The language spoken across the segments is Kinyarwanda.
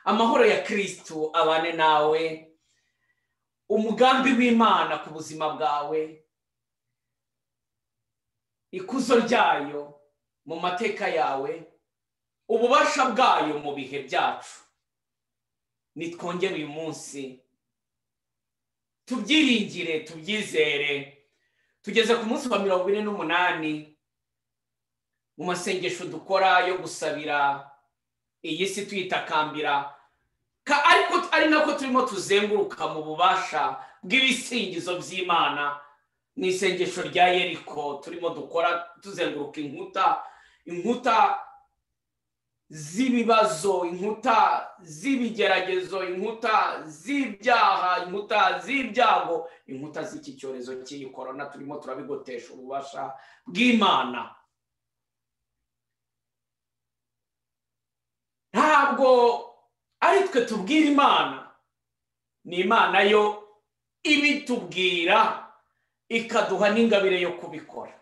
Amahoro ya Kristu abane nawe, umugambi w'Imana ku buzima bwawe, ikuzo ryayo mu mateka yawe, ububasha bwayo mu bihe byacu. Nitwongere uyu munsi tubyiringire, tubyizere. Tugeze ku munsi wa 48 mu masengesho dukora yo gusabira iyi si tuyitakambira, ariko ari nako turimo tuzenguruka mu bubasha bw'ibisingizo by'Imana. Mu isengesho rya Yeriko turimo dukora tuzenguruka inkuta z'ibibazo, inkuta z'ibigeragezo, inkuta z'ibyaha, inkuta z'ibyago, inkuta z'iki cyorezo cy'iyi korona. Turimo turabigotesha ububasha bw'Imana. Ntabwo ari twe tubwira Imana, ni Imana yo ibitubwira ikaduha n'ingabire yo kubikora.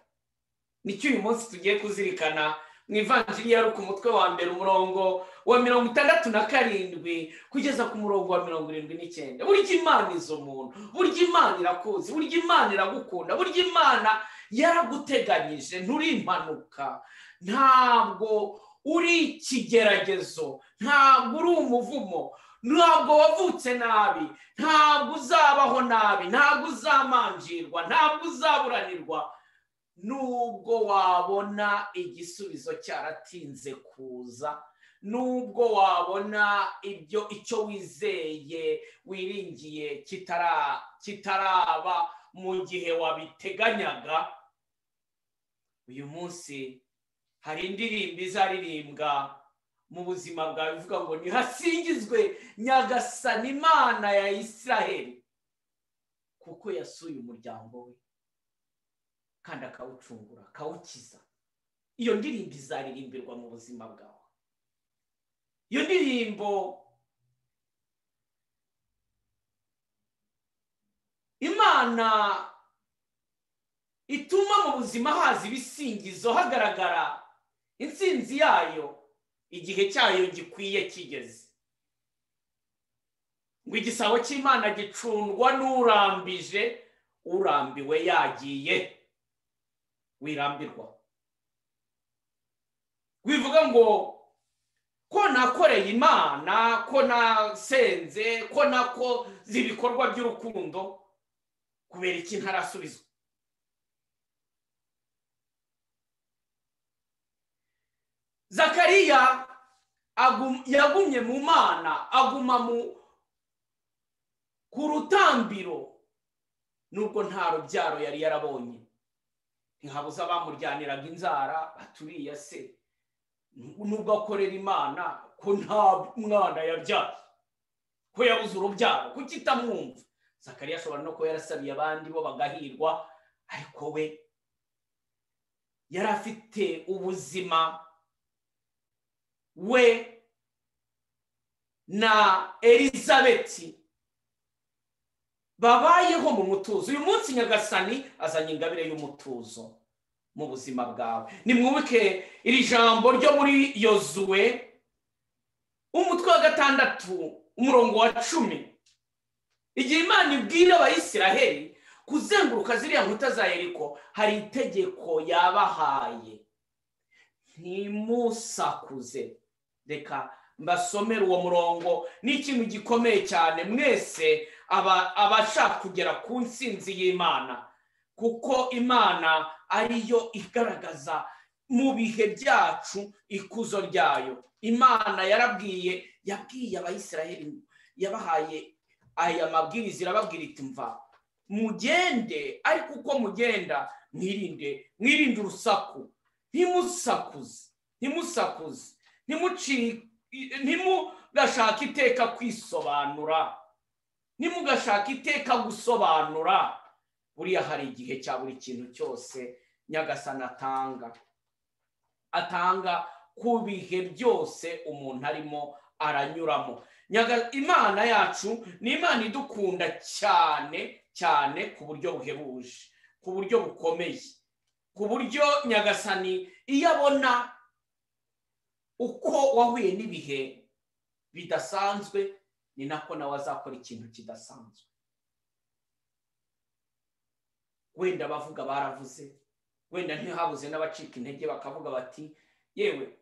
Nicyo uyu munsi tugiye kuzirikana mu Ivanjiri ya Luka umutwe wa 1 umurongo wa 67 kugeza ku murongo wa 79. Burya Imana izo muntu, burya Imana irakuzi, burya Imana iragukunda, burya Imana yaraguteganyije. Nturi impanuka, ntabwo uri ikigeragezo, ntabwo uri umuvumo, ntabwo wavutse nabi, ntabwo uzabaho nabi, ntabwo uzamanjirwa, ntabwo uzaburanirwa. Nubwo wabona igisubizo cyaratinze kuza, nubwo wabona ibyo icyo wizeye wiringiye kitaraba mu gihe wabiteganyaga, uyu munsi hari indirimbo izaririmbwa mu buzima bwawe ivuga ngo nihasingizwe Nyagasani Imana ya Israheli, kuko yasuye umuryango we kandi akawucungura, akawukiza. Iyo ndirimbo izaririmbirwa mu buzima bwawe. Iyo ndirimbo Imana ituma mu buzima haza ibisingizo, hagaragara intsinzi yayo igihe cyayo gikwiye kigeze. Ngo igisabo cy'Imana gicundwa n'urambije, urambiwe yagiye. Wirambirwa wivuga ngo ko nakoreye Imana, ko nasenze, ko nakoze ibikorwa by'urukundo, kubera iki ntarasubizwa? Zakariya yagumye mu Mana, aguma ku rutambiro nubwo nta rubyaro yari yarabonye. Ntihabuze abamuryaniraga inzara, baturiye se nubwo akorera Imana ko nta mwana yabyaye, ko yabuze urubyaro, kuki itamwumva? Zakariya ashobora no kuba yarasabiye abandi bo bagahirwa, ariko we yari afite ubuzima, we na Elizabeti babayeho mu mutuzo. Uyu munsi Nyagasani azanye ingabire y'umutuzo mu buzima bwawe. Nimwibuke iri jambo ryo muri Yozuwe umutwe wa 6 umurongo wa 10, igihe Imana ibwira Abayisiraheli kuzenguruka ziriya nkuta za Yeriko, hari itegeko yabahaye: ntimusakuze. Reka mbasomere uwo murongo, ni ikintu gikomeye cyane mwese abashaka kugera ku ntsinzi y'Imana, kuko Imana ariyo igaragaza mu bihe byacu ikuzo ryayo. Imana yarabwiye, yabwiye Abayisiraheli, yabahaye aya mabwiriza, irababwira iti mva mugende, ariko uko mugenda mwirinde urusaku, ntimusakuze, ntimugashake iteka kwisobanura, ntimugashake iteka gusobanura. Buriya hari igihe cya buri kintu cyose Nyagasani atanga ku bihe byose umuntu arimo aranyuramo. Imana yacu ni Imana idukunda cyane cyane ku buryo buhebuje, ku buryo bukomeye, ku buryo Nyagasani iyo abona uko wahuye n'ibihe Bidasanzwe, ni nako nawe azakora ikintu kidasanzwe. Wenda bavuga baravuze, wenda ntihabuze n'abacika intege bakavuga bati yewe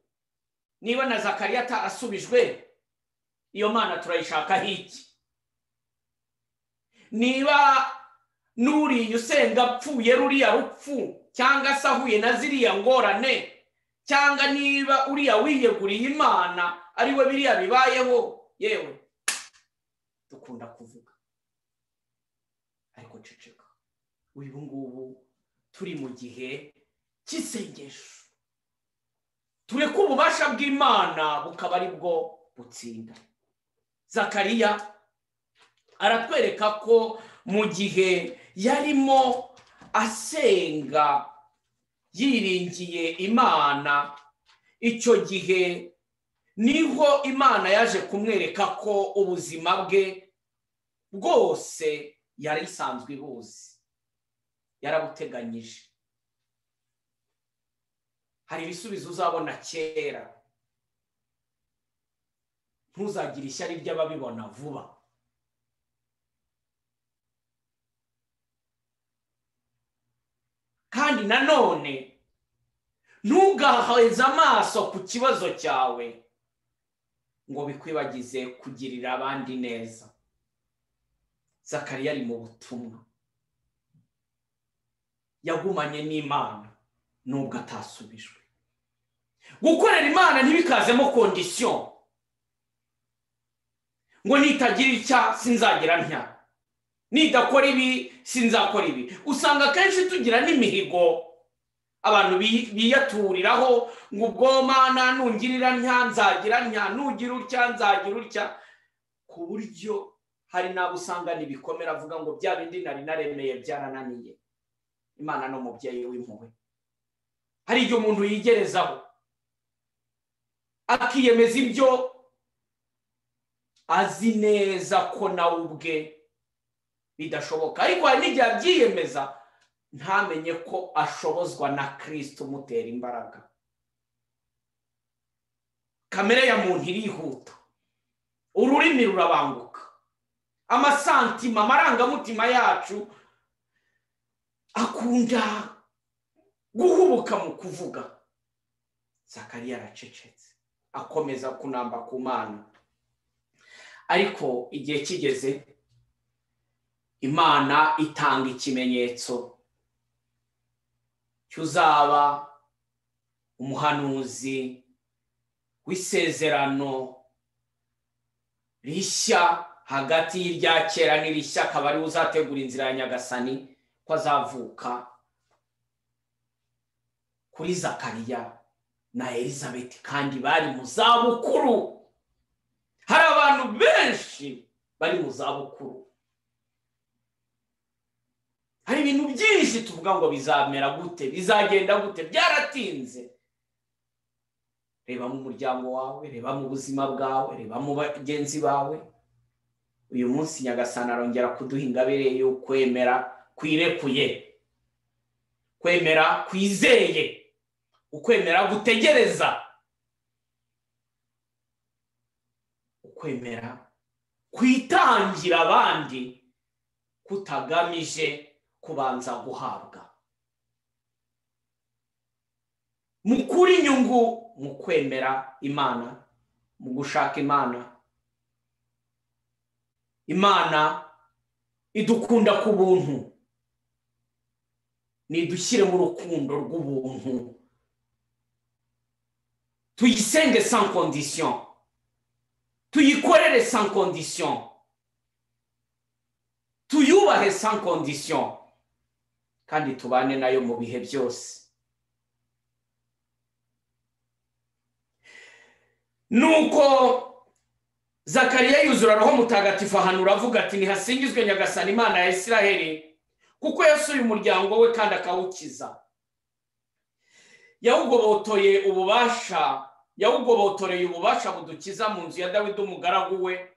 niba na Zakariya atarasubijwe iyo Mana turayishaka hiki? Niba nuriye usenga apfuye ruriya rupfu cyangwa se ahuye na ziriya ngorane, cyangwa niba uriya wiyeguriye Imana ariwe biriya bibayeho, yewe dukunda kuvuga ariko ceceka. Uyu ngubu turi mu gihe cy'isengesho, tureke ububasha bw'Imana bukaba ari bwo butsinda. Zakariya aratwereka ko mu gihe yarimo asenga yiringiye Imana, icyo gihe niho Imana yaje kumwereka ko ubuzima bwe bwose yari isanzwe ibuzi, yarabuteganyije. Hari ibisubizo uzabona kera, ntuzagire ishyari ry'ababibona vuba. Kandi nanone ntugaheze amaso ku kibazo cyawe ngo bikwibagize kugirira abandi neza. Zakariya ari mu butumwa, yagumanye n'Imana nubwo atasubijwe. Gukorera Imana ntibikazemo condition ngo nitagira icya sinzagira ntya, nidakora ibi sinzakora ibi. Usanga kenshi tugira n'imihigo abantu biyaturiraho ngo ubwo Mana nungirira ntya nzagira ntya, nugira utya nzagira utya, ku buryo hari n'abo usanga n'ibikomera avuga ngo bya bindi nari naremeye byarananiye. Imana no mubyeyi w'impuhwe. Hari igihe umuntu yigerezaho akiyemeza ibyo azi neza ko nawe ubwe bidashoboka, ariko hari n'igihe abyiyemeza ntamenye ko ashobozwa na Kristo umutera imbaraga. Kamere ya muntu irihuta, ururimi rurabanguka, amasantima, amarangamutima yacu akunda guhubuka mu kuvuga. Zakariya aracecetse, akomeza kunamba ku Mana. Ariko igihe kigeze Imana itanga ikimenyetso cy'uzaba umuhanuzi w'isezerano rishya hagati y'irya kera n'irishya, akaba ari uzategura inzira ya Nyagasani, ko azavuka kuri Zakariya na Elizabeth, kandi bari mu zabukuru. Hari abantu benshi bari mu zabukuru. Hari ibintu byinshi tuvuga ngo bizamera gute, bizagenda gute, byaratinze. Reba mu muryango wawe, reba mu buzima bwawe, reba mu bagenzi bawe. Uyu munsi Nyagasani arongera kuduha ingabire yo kwemera kwirekuye, kwemera kwizeye, ukwemera gutegereza, ukwemera kwitangira abandi kutagamije kubanza guhabwa. Mukuri inyungu mu kwemera Imana, mu gushaka Imana. Imana idukunda ku buntu, nidushyire mu rukundo rw'ubuntu, tuyisenge sans condition, tuyikorere sans condition, tuyubahe sans condition, kandi tubane nayo mu bihe byose. Nuko Zakariya yuzura Roho Mutagatifu, ahanura avuga ati nihasingizwe Nyagasani Imana ya Isiraheli, kuko yasuye umuryango we kandi akawukiza. Yawugobotoye ububasha, yawugobotoreye ububasha budukiza mu nzu ya Dawidi umugaragu we,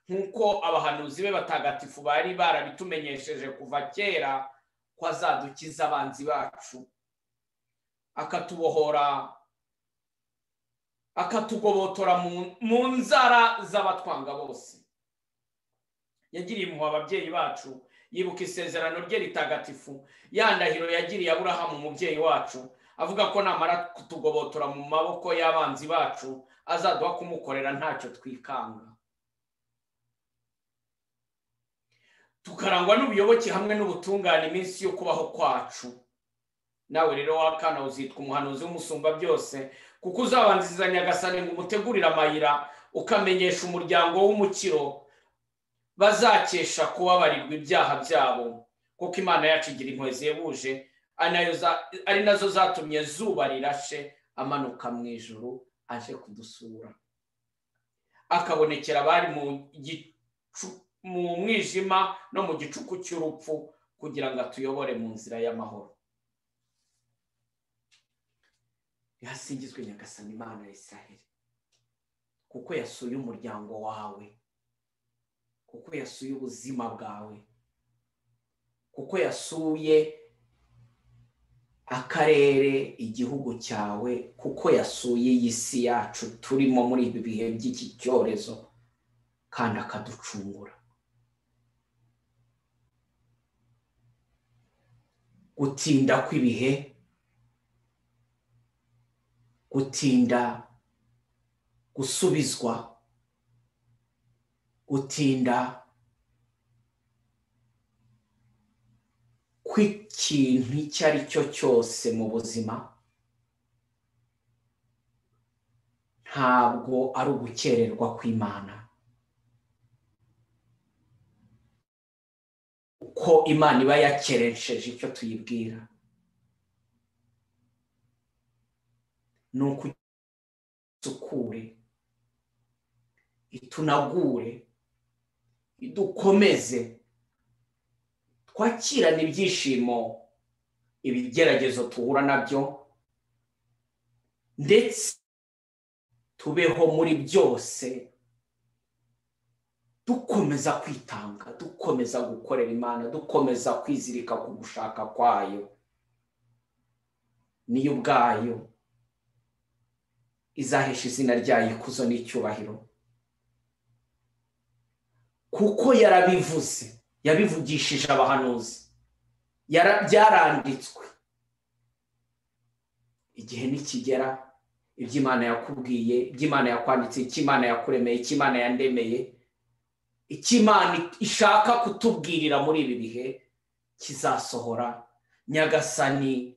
nk'uko abahanuzi be batagatifu bari barabitumenyesheje kuva kera, ko azadukiza abanzi bacu, akatubohora Akatugobotora mu nzara z'abatwanga bose. Yagiriye impuhwe ababyeyi bacu, yibuka isezerano rye ritagatifu, ya ndahiro yagiriye Aburahamu umubyeyi wacu, avuga ko namara kutugobotora mu maboko y'abanzi bacu azaduha kumukorera ntacyo twikanga. Tukarangwa n'ubuyoboke hamwe n'ubutungane iminsi yo kubaho kwacu. Nawe rero wakana uzitwa umuhanuzi w'umusumba byose, kuko uzabanziriza Nyagasani ngo umutegurire amayira, ukamenyesha umuryango w'umukiro bazakesha kubabarirwa ibyaha byabo, kuko Imana yacu igira impuhwe zihebuje, ari nazo zatumye zuba rirashe amanuka mu ijuru aje kudusura, akabonekera abari mu mwijima no mu gicuku cy'urupfu, kugira ngo atuyobore mu nzira y'amahoro. Yasingizwe Nyagasani Imana ya Israheli, kuko yasuye umuryango wawe, kuko yasuye ubuzima bwawe, kuko yasuye akarere, igihugu cyawe, kuko yasuye iyi si yacu turimo muri ibi bihe by'iki cyorezo, kandi akaducungura. Gutinda kw'ibihe, gutinda gusubizwa, gutinda kw'ikintu icyo ari cyo cyose mu buzima, ntabwo ari ugukererwa kw'Imana. Uko Imana iba yakeresheje icyo tuyibwira, ni ukusukure, itunagure, idukomeze, twakirane ibyishimo ibigeragezo tuhura nabyo, ndetse tubeho muri byose dukomeza kwitanga, dukomeza gukorera Imana, dukomeza kwizirika ku gushaka kwayo. Niyo ubwayo izahesha izina ryayo ikuzo n'icyubahiro, kuko yarabivuze, yabivugishije abahanuzi, byaranditswe. Igihe nikigera, ibyo Imana yakubwiye, ibyo Imana yakwanditse, icyo Imana yakuremeye, icyo Imana yandemeye, icyo Imana ishaka kutubwirira muri ibi bihe kizasohora. Nyagasani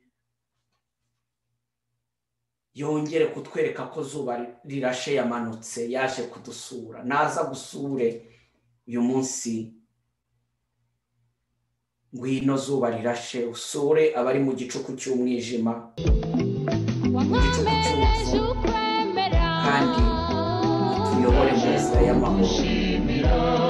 yongere kutwereka ko zuba rirashe yamanutse, yaje kudusura. Naza gusure uyu munsi, ngwino zuba rirashe, usure abari mu gicuku cy'umwijima, mu gicuku cy'urupfu, kandi utuyobore mu nzira y'amahoro.